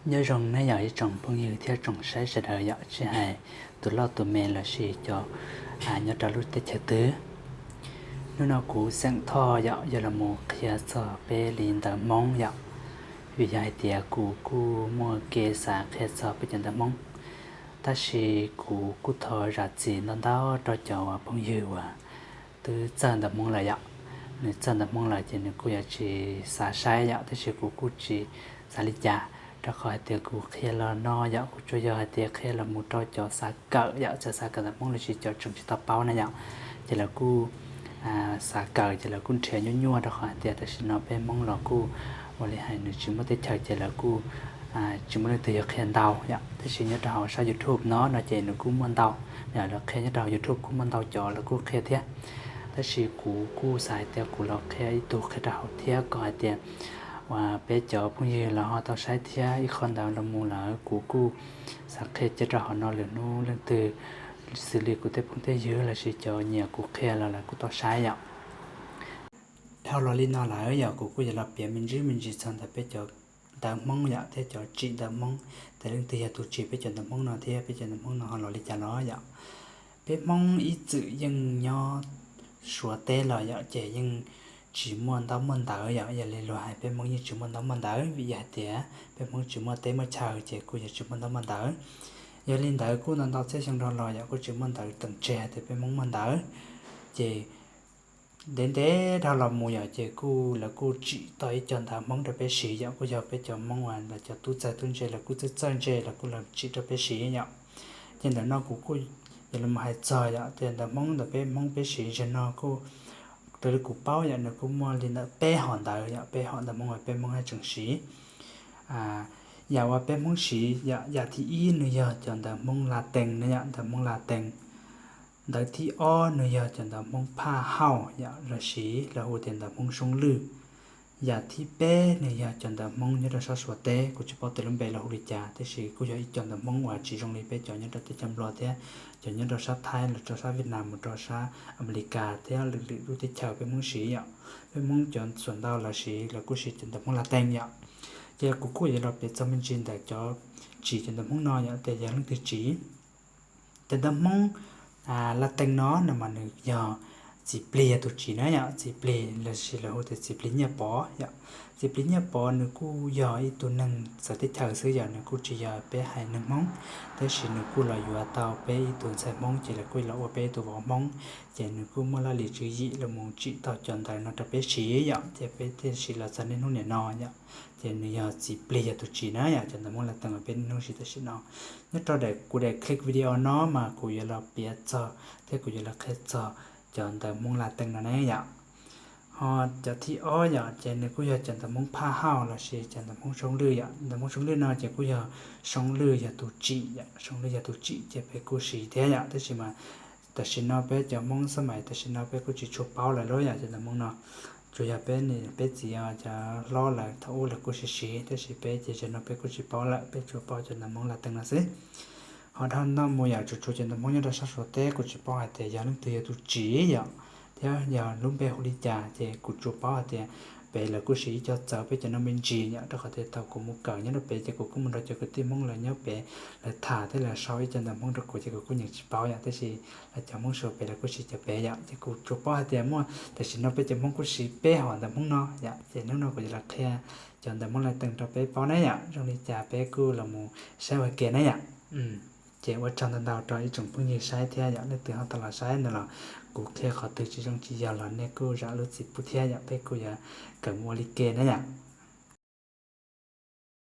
Nyob zoo nej yog ib tsoom phooj ywg thiab tsoom saib sawv daws yom, tsis hais tus loj tus me lossis cov nyob rau lub teb chaws twg. Hnub no kuv xeem Thoj yom, yuav los mus qhia txog peb li ntawv Hmoob yom, vim yog hais tias kuv kuj muaj kev xav qhia txog peb cov ntawv Hmoob, tab sis kuv kuj thov zam txim ntau ntau rau cov phooj ywg uas twb txawj ntawv Hmoob lawm yom. Nws txawj ntawv Hmoob lawm ces nws kuj yuav tsis xav saib yom, tab sis kuv kuj tsis xav li cas, rau qhov hais tias kuv qhia los no yom, kuv tsuas yog hais tias qhia los mus rau cov xav kawm yom, cov xav kawm ntawv Hmoob lossis cov tseem tsis tau paub na yom, ces lawv kuj xav kawm ces lawv kuj nrhiav nyuaj nyuaj, rau qhov hais tias tam sim no peb Hmoob los kuj ua li hais nws tsis muaj teb chaws ces lawv kuj tsis muaj leej twg yuav qhia ntau yom. Tab sis nyob rau hauv sab YouTube no no ces nws kuj muaj ntau, lawv qhia nyob rau hauv YouTube kuj muaj ntau cov lawv kuj qhia thiab. Tab sis kuv kuj xav hais tias kuv los qhia ib tug qhia rau hauv thiab, kom hais tias uas peb cov phooj ywg los ho tau saib thiab. Ib qho ntawd los mus lawm kuv kuj xav qhia cia rau hauv no, lwm hnub leej twg xws li kuv tej phooj tej ywg lossis cov nyiam kuv qhia los lawv kuj tau saib yom. Dhau los li no lawm yom, kuv kuj yuav los piav me ntsis me ntsis txog ntawm peb cov ntawv Hmoob yom, thiab cov tsim ntawv Hmoob, tias leej twg yog tus tsim peb cov ntawv Hmoob no thiab peb cov ntawv Hmoob no ho los li cas los yom. Peb Hmoob ib txwm yeej nyob Suav teb los yom, ces yeej tsis muaj ntaub muaj ntawv yom. Yog li luag hais peb Hmoob yeej tsis muaj ntaub muaj ntawv vim yog hais tias peb Hmoob tsis muaj teb muaj chaw ces kuj yog tsis muaj ntaub muaj ntawv. Yog li ntawd kuj ntau ntau txhiab xyoo dhau los yom, kuj tsis muaj ntawv teem tseg hais tias peb Hmoob muaj ntawv. Ces ntev ntev dhau los mus yom, ces kuj lawv kuj tsim tau ib co ntawv Hmoob rau peb siv yom, kuj yog peb cov Hmoob uas lawv cov tub txawj tub ntse lawv kuj txawj txawj ntse lawv kuj los tsim rau peb siv yom. Ces ntawm no kuv kuj yuav los hais txog yom, tias ntawv Hmoob ntawm peb Hmoob peb siv zaum no kuj raws li kuv paub yom, nws kuj muaj li ntawm peb hom ntawv yom, peb hom ntawv Hmoob uas peb Hmoob haj tseem siv. Yam uas peb Hmoob siv yom, yam thib ib nws yog cov ntawv Hmoob Latees na yom, ntawv Hmoob Latees. Ntawv thib ob nws yog cov ntawv Hmoob Phaj Hauj yom, lossis lawv hu tias ntawv Hmoob Soob Lwj. Yam thib peb nws yog cov ntawv Hmoob nyob rau sab Suav teb, kuv tsis paub tias lub npe lawv hu li cas, tab sis kuj yog ib co ntawv Hmoob uas tsis zoo li peb cov nyob rau teb chaws Nplog thiab cov nyob rau sab Thaib los rau sab Vietnam mus rau sab Amelikas thiab lwm lwm lub teb chaws peb Hmoob siv yom. Peb Hmoob cov xuam ntau lawv siv, lawv kuj siv cov ntawv Hmoob Latees yom. Ces kuv kuj yuav los piav txog me ntsis ntawm cov tsim cov ntawv Hmoob no yom, tias yog leej twg tsim. Cov ntawv Hmoob Latees no no mas nws yog Txiv Plig yog tus tsim na yom, Txiv Plig lossis lawv hu tias Txiv Plig Nyiaj Pov yom. Txiv Plig Nyiaj Pov nws kuj yog ib tug neeg txawv teb chaws xwb yom, nws kuj tsis yog peb haiv neeg Hmoob, tab sis nws kuj los yuav tau peb ib tug ntxhais Hmoob ces lawv kuj los ua peb ib tug vauv Hmoob, ces nws kuj muaj laj lim tswv yim los mus tsim tau cov ntawv no rau peb siv yom, ces peb thiaj siv los txog niaj hnub niam no yom. Ces nws yog Txiv Plig yog tus tsim na yom, cov ntawv Hmoob Latees uas peb niaj hnub siv tam sim no. Nyob rau daim kuv daim clip video no mas kuv yuav los piav txog thiab kuv yuav los qhia txog cov ntawv Hmoob Latees no ne yom. Ho cov thib ob yom, ces nws kuj yog cov ntawv Hmoob Phaj Hauj lossis cov ntawv Hmoob Soob Lwj yom. Ntawv Hmoob Soob Lwj no ces kuj yog Soob Lwj yog tus tsim yom, Soob Lwj yog tus tsim ces peb kuj siv thiab yom, tab sis mas tam sim no peb cov Hmoob xab mais tam sim no peb kuj tsis tshua paub lawm lauj yom, cov ntawv Hmoob no. Tsuas yog peb niam peb txiv cov hlob lawv thaum ub lawv kuj siv siv, tab sis peb ces zaum no peb kuj tsis paub lawm, peb tsuas paub cov ntawv Hmoob Latees no xwb. Ho dhau no mus yom, tsuas tshuav cov ntawv Hmoob nyob rau sab Suav teb, kuv tsis paub hais tias yog leej twg yog tus tsim yom, thiab yog lub npe hu li cas, ces kuv tsuas paub hais tias pem lawv kuj siv ib co txawv peb cov no me ntsis yom, rau qhov tias thaum kuv mus kawm nyob rau pem ces kuv kuj mus nrog cov kwv tij Hmoob lawv nyob pem, lawv tham thiab lawv sau ib co ntawv Hmoob rau kuv ces kuv kuj nyeem tsis paub yom, tab sis lawv cov Hmoob Suav pem lawv kuj siv cov pem yom, ces kuv tsuas paub hais tias muaj tam sim no peb cov Hmoob kuj siv peb hom ntawv Hmoob no yom, ces hnub no kuv yuav los qhia cov ntawv Hmoob Latees rau peb paub na yom, zoo li cas peb kuj los mus saib ua ke na yom. Ces ua tsaug ntau ntau rau ib tsoom phooj ywg saib thiab yom, leej twg ho tau los saib ntawd los kuv qhia qhov twg tsis zoo tsis yog los nej kuj zam lub txim pub thiab yom, peb kuj yuav kawm mus ua li ke na yom.